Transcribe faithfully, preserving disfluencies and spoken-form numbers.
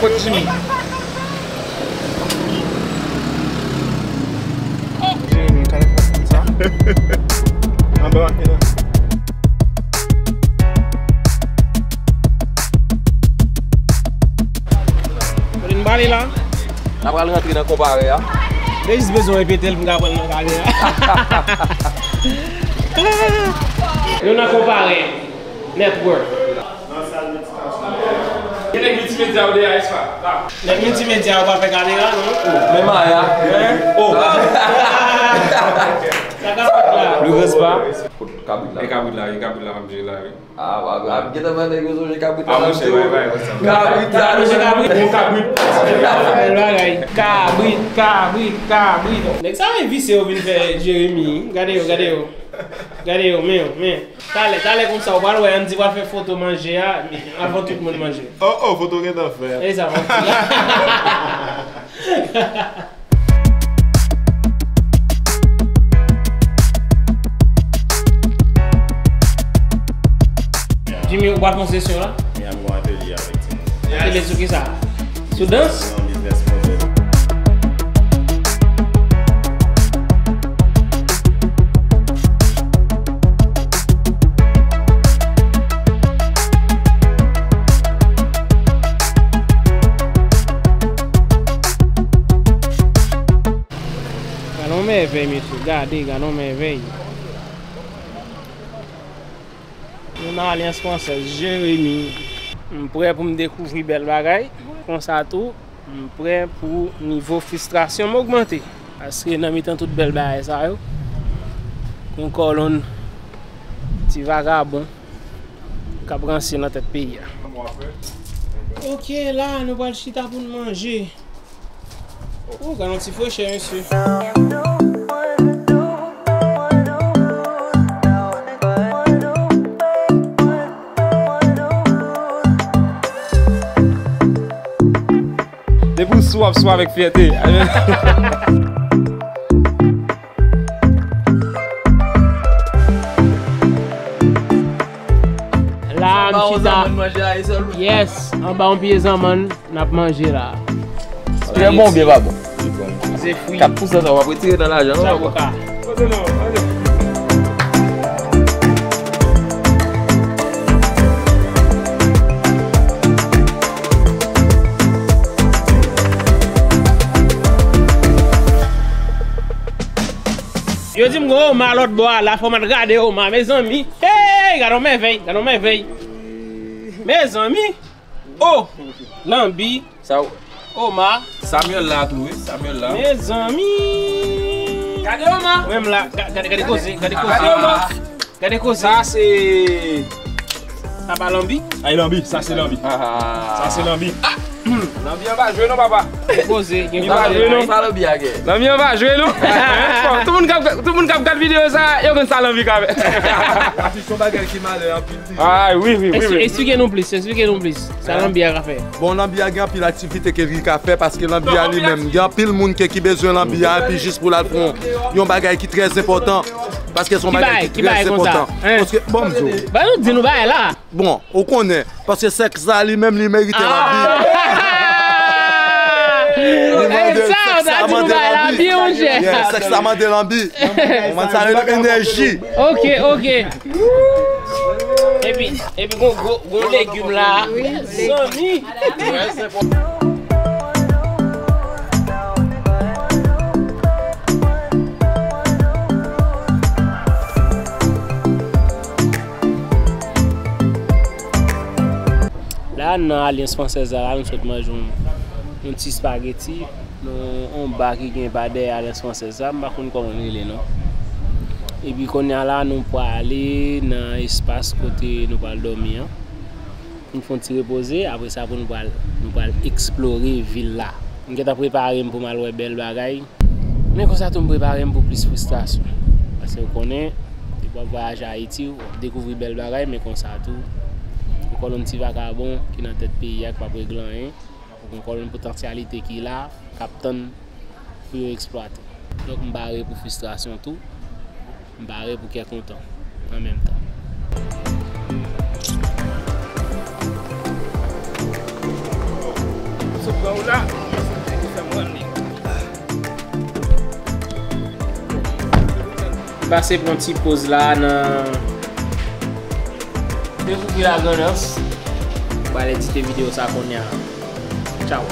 Kot Jimmy? Jimmy, kalifòs konsa. Anba, e la. Kote n prale la? N ap pral rantre nan konpare a. Te jis bezwen repete l pou m ka pran l nan kare a. Nou nan konpare. Network. Gen nèg miltimedya yo deyò, Espa. La. Nèg miltimedya yo pa fè kamera, non? Men Maya. Hein? Oh. Sa k ap fèt la? Plus respect. Kot kabrit la? E kabrit la, e kabrit la, m ap jere la, wi. Ah, wa, wa, gentan wè nèg yo sonje kabrit la. Ah, monchè, bay, bay, bay, sa. Kabrit la, kabrit, kabrit. Bèl bagay. Kabrit, kabrit, kabrit. Nèg sa yo envisye yo vin fè Jeremi. Gade yo, gade yo. Gade yo, men yo, men. Talè, talè konsa, ou pral wè Andy pral fè foto manje a, avan tout moun manje. Oh, oh, foto gentan fèt. E sa, fò. Jimmy, ou pral fè yon sesyon la? Mi a m gon atelye avèk timoun. Atelye sou ki sa? Sou dans? Se yon business model. Gade yon mèvèy, mesye. Gade, gade yon mèvèy. Nou nan Alyans Fransèz, Jeremi. M prè pou m dekouvri bèl bagay. Konsa tou, m prè pou nivo fristrasyon m ogmante. Paske nan mitan tout bèl bagay sa yo, gon kòlonn ti vagabon k ap ranse nan tèt peyi a. Ok, la, nou pral chita pou n manje. Oh, gade yon ti frechè, mesye. Depi w sou, w ap sou avèk fyète. La, m chita. Yes, anba yon pye zanmann. N ap manje la. Trè bon oubyen pa bon? Se fri. Kat pousan sa w ap retire nan lajan, non, papa? Zaboka. Yo di m gon oma lòt bò a la, fò m al gade oma, mezanmi. Hey, gade yon mèvèy, gade yon mèvèy. Mezanmi. Oh, lanbi. Sa w-, Oma. Samuel la tou, wi. Samuel la. Mezanmi. Gade Oma. Menm la, ga-, gade, gade koze, gade koze. Gade Oma. Gade koze. Sa se papa lanbi. Ay, lanbi, sa se lanbi. Ah. Sa se lanbi. Ah. Lanbi an pa jwe non, papa. Koze, gen koze. Sa lanbi a gen. Lanbi an pa jwe non. Tout moun k ap, tout moun k ap gad videyo sa, yo konn sa lanbi ka fè. Sa se yon bagay ki malè anpil. Ah, wi, wi, wi, wi. Eksplike nou plis, eksplike nou plis. Sa lanbi a ka fè. Bon, lanbi a gen anpil aktivite ke li ka fè, paske lanbi a li menm, gen anpil moun ke ki bezwen lanbi a, epi jis pou l al fè yon, yon bagay ki trè enpòtan, paske se yon bagay ki trè enpòtan. Paske, bon, m di w. Ba nou di nou bagay la. Bon, ou konnen, paske sèks la li menm, li merite lanbi. Li mande, sèks la mande lanbi. Yeah, sèks la mande lanbi. Ou konprann sa rele enèji. Ok, ok. Epi, epi gon gwo, gon legim la. Zanmi. La, nan Alyans Fransèz la, la, nou sot manje yon, yon ti spageti. Nan yon ba ki gen ba dèyè Alyans Fransèz la, m pa konn kòman l rele non. Epi kounye a la, nou prale nan espas kote nou pral dòmi an. Pou n fè yon ti repoze, apre sa pou nou pral, nou pral eksplore vil la. M gentan prepare m pou m al wè bèl bagay. Men konsa tou m prepare m pou plis fristrasyon. Paske w konnen, depi w ap vwayaje Ayiti, w ap dekouvri bèl bagay, men konsa tou, yon kòlonn ti vagabon ki nan tèt peyi a, ki p ap regle anyen. Yon kòlonn potansyalite ki la, k ap tann pou yo eksplwate. Donk, m pare pou fristrasyon tou, m pare pou kè kontan an menm tan. Pase pran ti poz la nan dekouvri la grandans. Pral edite videyo sa kounye a. Tchao.